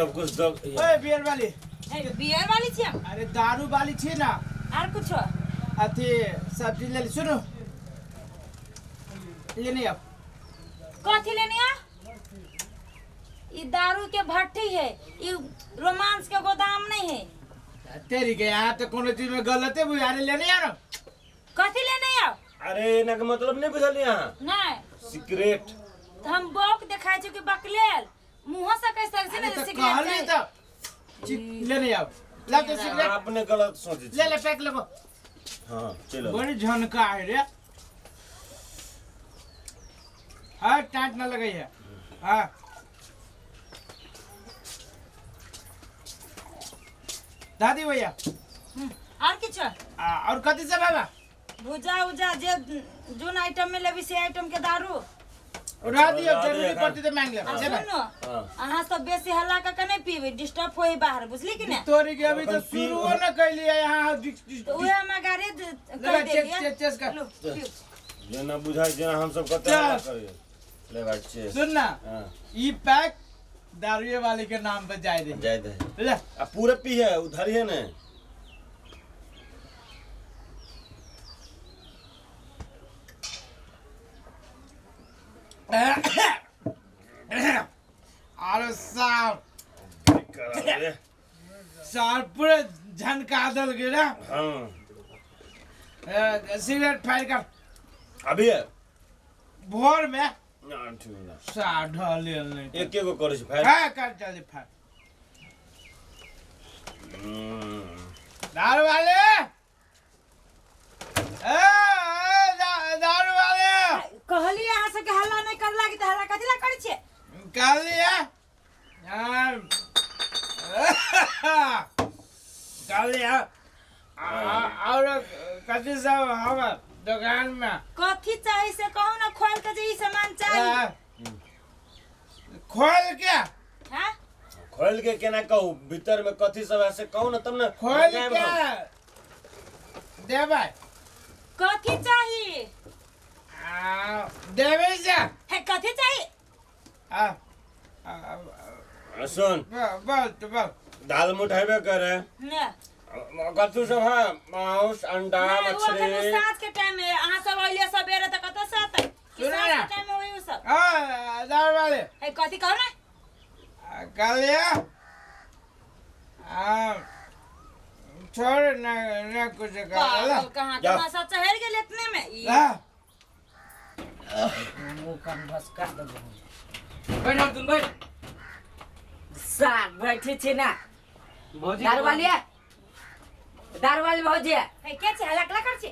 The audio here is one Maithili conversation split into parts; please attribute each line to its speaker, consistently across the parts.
Speaker 1: सब कुछ दब।
Speaker 2: ओए बियर वाली।
Speaker 3: हे, बियर वाली छी हम।
Speaker 2: अरे दारू वाली छी ना।
Speaker 3: आर कुछो?
Speaker 2: अथी सब्जी ले ली, सुनू लेने आओ।
Speaker 3: कथी लेने आ? ई दारू के भट्टी है, ई रोमांस के गोदाम नहीं है।
Speaker 2: तेरी के यहाँ तो कोनो चीज में गलत है बुझा रहे, लेने आओ ना।
Speaker 3: कथी लेने आओ?
Speaker 1: अरे एना के मतलब नहीं बुझल यहाँ।
Speaker 3: नहीं।
Speaker 1: सिगरेट।
Speaker 3: तो हम बौक देखाय छी कि बकलेल मुंह से कह सक छी
Speaker 2: अरे
Speaker 3: ने
Speaker 2: तो
Speaker 3: सिगरेट
Speaker 2: कहली
Speaker 3: चाही।
Speaker 2: तो लेने आओ। ला तो सिगरेट।
Speaker 1: अपने गलत सोचे छी।
Speaker 2: ले ले पैक लगो।
Speaker 1: हाँ चलो।
Speaker 2: बड़ी झनका है रे। हाँ टाट न लगाई है। हाँ दादी भैया।
Speaker 3: और किछु?
Speaker 2: और कथी सब है बा?
Speaker 3: भुजा उजा जे जोन आइटम में लेबी से आइटम के दारू।
Speaker 2: रह दियो, जरूरी पड़ती तो मांग ले।
Speaker 3: आ सुनो, अहाँ सब बेसी हल्ला क के नहीं पीबे, डिस्टर्ब होई बाहर, बुझली कि ने?
Speaker 2: तोरी के अभी तो शुरू न कैली है यहाँ।
Speaker 3: तो उहे हम गाड़ी
Speaker 2: ले
Speaker 3: कह देलिए।
Speaker 2: चेस चेस कर।
Speaker 3: लो, पियो।
Speaker 1: जेना बुझाय जेना हम सब कते हल्ला करिए। ले भाई चेस।
Speaker 2: सुन ना,
Speaker 1: हाँ।
Speaker 2: ई पैक दारूए वाले के नाम पर जाय दे।
Speaker 1: जाय दे।
Speaker 2: ले।
Speaker 1: आ पूरा पी है उधर ही है ने।
Speaker 2: अरे साहब साहब पूरा झनका दल के ना।
Speaker 1: हाँ।
Speaker 2: सिगरेट फायर कर।
Speaker 1: अभी है?
Speaker 2: भोर में।
Speaker 1: ना ठीक ना।
Speaker 2: साहब ढले नहीं।
Speaker 1: एक एक को करे छी फायर।
Speaker 2: हां कर जल्दी फायर। दारू वाले, ए दारू वाले।
Speaker 3: कहली अहाँ सबके हल्ला नहीं कर लागी त हल्ला कथी ला करै छियै?
Speaker 2: कहली है कहली है और कथी सब हम दुकान में
Speaker 3: कथी चाही से कहू ना, खोल के जे ई सामान चाही।
Speaker 2: खोल के?
Speaker 3: हां
Speaker 1: खोल के केना कहू, भीतर में कथी सब है से कहू ना तब ना।
Speaker 2: खोल के देबै।
Speaker 3: कथी चाही?
Speaker 2: देबै से।
Speaker 3: हे कथी चाही?
Speaker 1: सुन
Speaker 2: बोल तो बोल।
Speaker 1: दाल मोट हेबे करे
Speaker 3: ना।
Speaker 1: कथी सब है? मांस अंडा मछली।
Speaker 3: साँझ के टाइम में अहाँ सब अइले सबेरे त कतऽ से अतै?
Speaker 2: सुन
Speaker 3: साँझ
Speaker 2: ना।
Speaker 3: के टाइम में होई उ सब।
Speaker 2: हां दारू वाले।
Speaker 3: हे कथी कहू ना?
Speaker 2: कहलिए छोड़ ना ना कुछ कर।
Speaker 3: पागल कहाँ के नशा चढ़ गेल इतने में। ई
Speaker 4: मुंह कान बस कर देबो।
Speaker 5: बैठ तुम बैठ।
Speaker 4: साग बैठे छी ना।
Speaker 5: भौजी
Speaker 4: दारू वाली, दारू वाली भौजी।
Speaker 3: हे के छी हल्ला कला कर छी?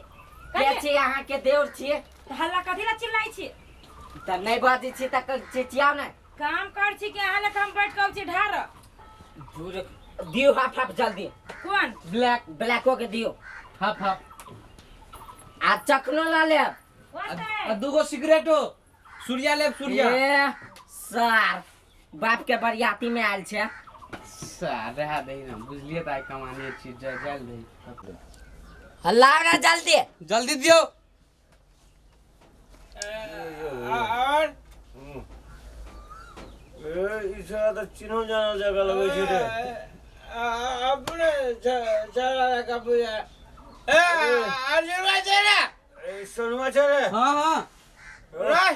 Speaker 4: के छी अहाँ के देवर छी?
Speaker 3: त हल्ला कथी ला चिल्लाइ छी?
Speaker 4: त नहीं बाजै छी त चिचियाउ ने।
Speaker 3: काम कर छी कि अहाँ लग हम बैठ के छी ढार।
Speaker 4: दूर दियो हाफ हाफ जल्दी।
Speaker 3: कोन?
Speaker 4: ब्लैक ब्लैको के दियो
Speaker 5: हाफ हाफ।
Speaker 4: आ चखनो ला लेब।
Speaker 5: आ दूगो सिगरेटो सूर्या लेब सूर्या।
Speaker 4: ए सर बाप के बरियाती में आयल छै।
Speaker 5: सर रहा दही ना बुझलिए त आइ कमाने छी जल दही।
Speaker 4: हल्ला ना जल्दी
Speaker 5: जल्दी दियो।
Speaker 2: और
Speaker 1: ए ई साला त चिन्हो जानल जगह लगै छै रे।
Speaker 2: अपने चला का बुझा। ए अर्जुन भाई छै रे।
Speaker 1: ए सोनुआ छै रे।
Speaker 5: हां हां
Speaker 2: रे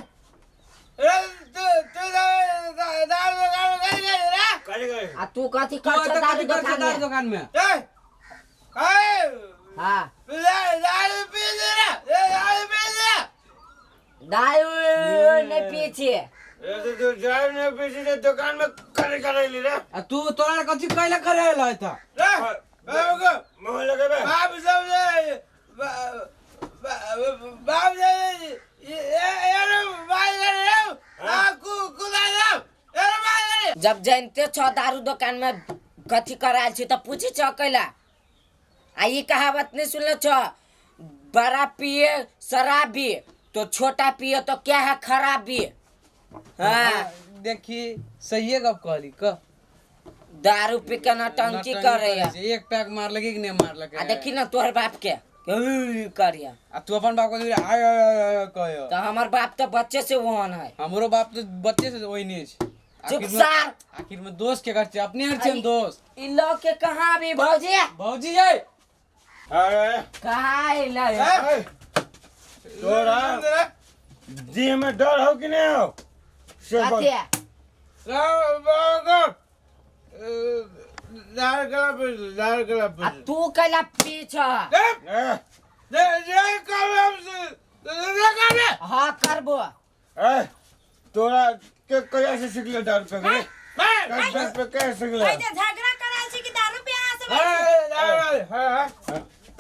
Speaker 2: रे तू तू दारू दुकान में गई रे।
Speaker 1: कहीं गई?
Speaker 4: आ तू कथी कर छ दारू दुकान में?
Speaker 5: दुकान में
Speaker 2: ए ए
Speaker 4: हां
Speaker 2: दारू पी ले रे। दारू पी ले।
Speaker 4: दारू नहीं पी छी।
Speaker 1: ए तो तू दारू नहीं पी छी दुकान में करे करे ली रे।
Speaker 5: आ तू तोरा कथी कहला करे ल त
Speaker 2: रे बाबू को
Speaker 1: मोह लगेबे।
Speaker 2: बाप सब बाप ये ये भाई रे आ कु कुदा ए भाई रे।
Speaker 4: जब जानते छ दारू दुकान में कथी करायल छी त पूछी छ कैला। आ ई कहावत नहीं सुनले छ, बड़ा पिए शराबी तो छोटा पिए तो क्या है खराबी। हाँ
Speaker 5: देखी सही गप कहली क
Speaker 4: दारू पी के नौटंकी करे।
Speaker 5: एक पैक मार लगी कि नहीं मार लगे।
Speaker 4: आ देखी ना तोहर बाप के करिया।
Speaker 5: आ तू अपन बाप को आय आय आय कहियो।
Speaker 4: तो हमर बाप तो बच्चे से ओहन है।
Speaker 5: हमरो बाप तो बच्चे से ओहने छै।
Speaker 4: चुप सार।
Speaker 5: आखिर में दोस्त के कर अपने हर छियन दोस्त।
Speaker 4: ई लऽ के कहाँ अभी भौजी?
Speaker 5: भौजी ये
Speaker 1: अरे
Speaker 4: कहाँ अइलै?
Speaker 1: तोरा देह में डर हो कि नहीं हो? से बोल।
Speaker 4: आ तू कैला पीछ? हाँ करबो।
Speaker 1: ए तोरा के कहिया से सीखले दारू पे? दारू पे कैसे सीखले?
Speaker 3: झगड़ा कराल छी कि दारू पे अहाँ सब?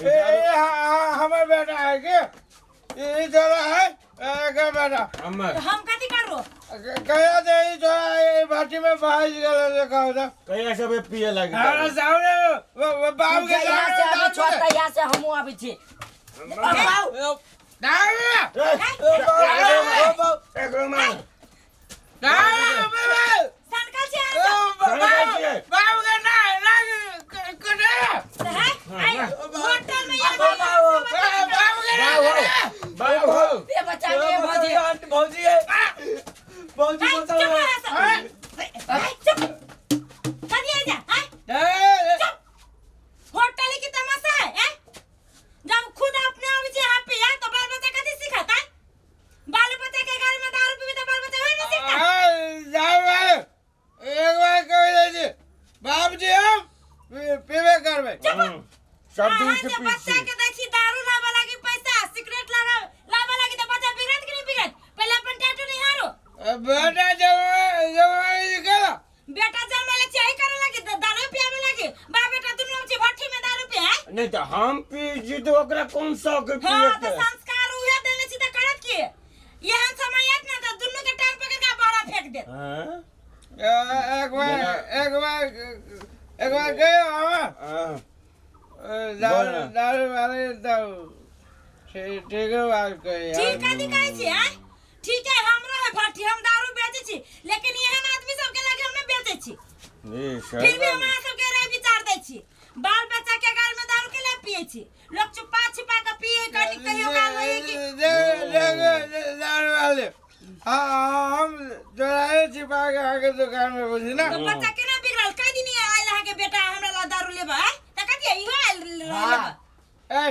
Speaker 2: ए हमर बेटा है के ई जोड़ा है के बेटा
Speaker 1: हमर
Speaker 3: हम कथि करू?
Speaker 2: कहिया दे ई जोड़ा ए भाटी में भाज गेल देखा था
Speaker 1: कहिया से पिए लागी?
Speaker 2: हमरा सामने बाप के
Speaker 4: सामने आबै छौ तहिया से हमहूँ आबै छी। बाबू
Speaker 1: एकरो मार।
Speaker 3: सनकल छी
Speaker 2: बाप के ना ना कटे
Speaker 3: है होटल में यार
Speaker 2: बाप के ना
Speaker 1: बाबू
Speaker 4: ए बच्चा के भौजी
Speaker 5: भौजी है भौजी बचाओ।
Speaker 3: चुप कथि जा? चुप होटल की तमाशा है। जब खुद अपने आबै छी यहाँ पे तो बाल बच्चा कथि सिखत? बाल बच्चा के घर में दारू पीबी तो बाल बच्चा होय नहीं सिखता।
Speaker 2: एक बार कह दे छी बाप जी हम पीबे करबै।
Speaker 1: सब दिन से पी
Speaker 3: बच्चा के देखी दारू लाबे लागी पैसा सिगरेट लाबे लागी तो बच्चा बिगड़त कि नहीं बिगड़त? पहले अपन टैटू निहारो।
Speaker 2: बेटा जब जब केला
Speaker 3: बेटा जन्मेले चाही करे लागी दारू पियाबे लागी बाप बेटा दुनू छी भट्ठी में दारू पिए।
Speaker 1: नहीं तो हम पी जी तो ओकरा कौन शौक है पिए
Speaker 3: हां
Speaker 1: के?
Speaker 3: तो संस्कार उहे देने छी त करत की? एहन समय आयत ना त दुनू के टांग पकड़ के बाहर फेंक देत।
Speaker 1: हां
Speaker 2: एक बार एक बार एक बार गयो हम दारू दारू वाले तो ठीक है बात कही।
Speaker 3: ठीक है कहै छी हैं? ठीक है हमरो है भट्ठी हम दारू बेचै छी लेकिन एहन आदमी सब के लागे हम नहीं बेचै छी।
Speaker 1: नहीं
Speaker 3: फिर भी हम अहाँ सबके राय विचार दै छी। बाल बच्चा के घर में दारू के ले पिए छी लोग छुपा छिपा के पिए कनी कहियो काल होई कि
Speaker 2: दारू वाले हाँ हम चोराए छिपा के आके दुकान में बुझी ना
Speaker 3: तो बच्चा केना बिगड़ल? कै दिन आयल अहाँ के बेटा हमरा ला दारू लेबै त कथि इहो आयल लेबै?
Speaker 2: ए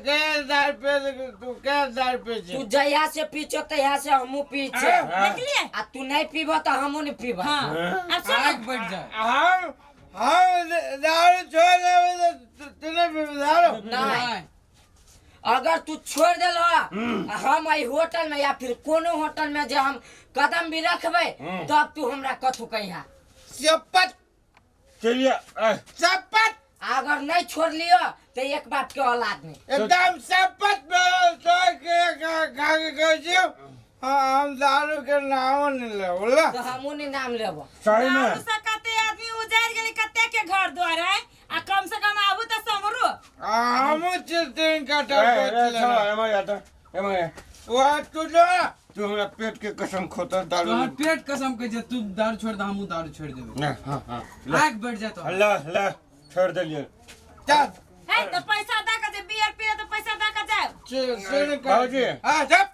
Speaker 2: गए दारू पे तू क्या दारू पे
Speaker 4: तू जहिया से पीछो तहिया से हमहूँ पी छे।
Speaker 3: देखलिए
Speaker 4: आ तू नहीं पीबो त हमहूँ नहीं पीबो।
Speaker 3: हां अब सुन
Speaker 5: आग बढ़ जाए।
Speaker 2: हम दारू छोड़ देबै तो तू नहीं पीबी दारू?
Speaker 4: नहीं अगर तू छोड़ देल हम एहि होटल में या फिर कोनो होटल में जे हम कदम भी रखबै तब तू हमरा कथू कहिया।
Speaker 2: शपथ
Speaker 1: चलिए
Speaker 2: शपथ
Speaker 4: अगर नहीं छोड़ लियो तो एक बाप के औलाद नहीं।
Speaker 2: एकदम शपथ के खा के कहै छियौ हम दारू के नाम नहीं लेब बोला
Speaker 4: तो हमहूँ नहीं नाम लेबो।
Speaker 1: सही में
Speaker 3: दारू से कते आदमी उजड़ गेलै कते के घर द्वार है आ कम से कम आबू त समरू
Speaker 2: हमहूँ तीन काटा वह तू जो
Speaker 1: तू हमरा पेट के कसम खोता दारू
Speaker 5: तोहर पेट कसम के जे तू दारू छोड़ दे हमहूँ दारू छोड़ देबै।
Speaker 1: ना हां हां
Speaker 5: आग बढ़ जातो।
Speaker 1: अल्लाह अल्लाह छोड़ देलिए
Speaker 2: चल।
Speaker 3: है तो पैसा दा के जे बियर पिए तो पैसा दा के जाए।
Speaker 2: सुन
Speaker 1: भौजी
Speaker 2: हां चुप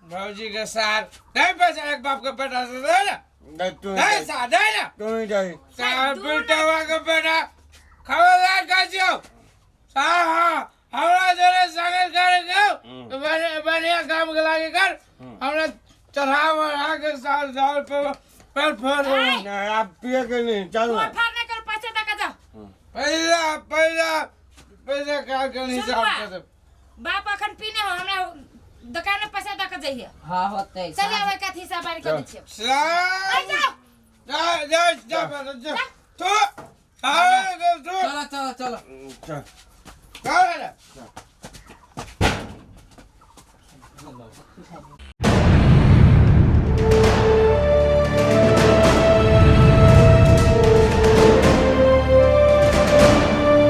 Speaker 2: भौजी के सार नहीं पैसा एक बाप के बेटा से दे ना
Speaker 1: नहीं तू
Speaker 2: नहीं सार दे ना
Speaker 1: तू ही जाई
Speaker 2: सार बेटा के बेटा खबरदार कहै छियौ। हां हां हमरा जोरे संगे करे के तो बढ़िया काम के लागे कर हमरा चढ़ा बढ़ा के साल साल पे पर फोड़
Speaker 1: नहीं आप पिए के नहीं चल
Speaker 3: फोड़ फाड़ नहीं कर पैसा दा के जाओ।
Speaker 2: पैसा पैसा पैसा का के हिसाब कर
Speaker 3: बाप अखन पीने हो हमरा दुकान में पैसा दा के जइहे।
Speaker 4: हां होतै
Speaker 3: चल आबै कथि हिसाब बारी कर दै छियै।
Speaker 2: जा जा जा जा जा तू आ तू
Speaker 5: चलो चलो चलो
Speaker 1: चल
Speaker 2: चल।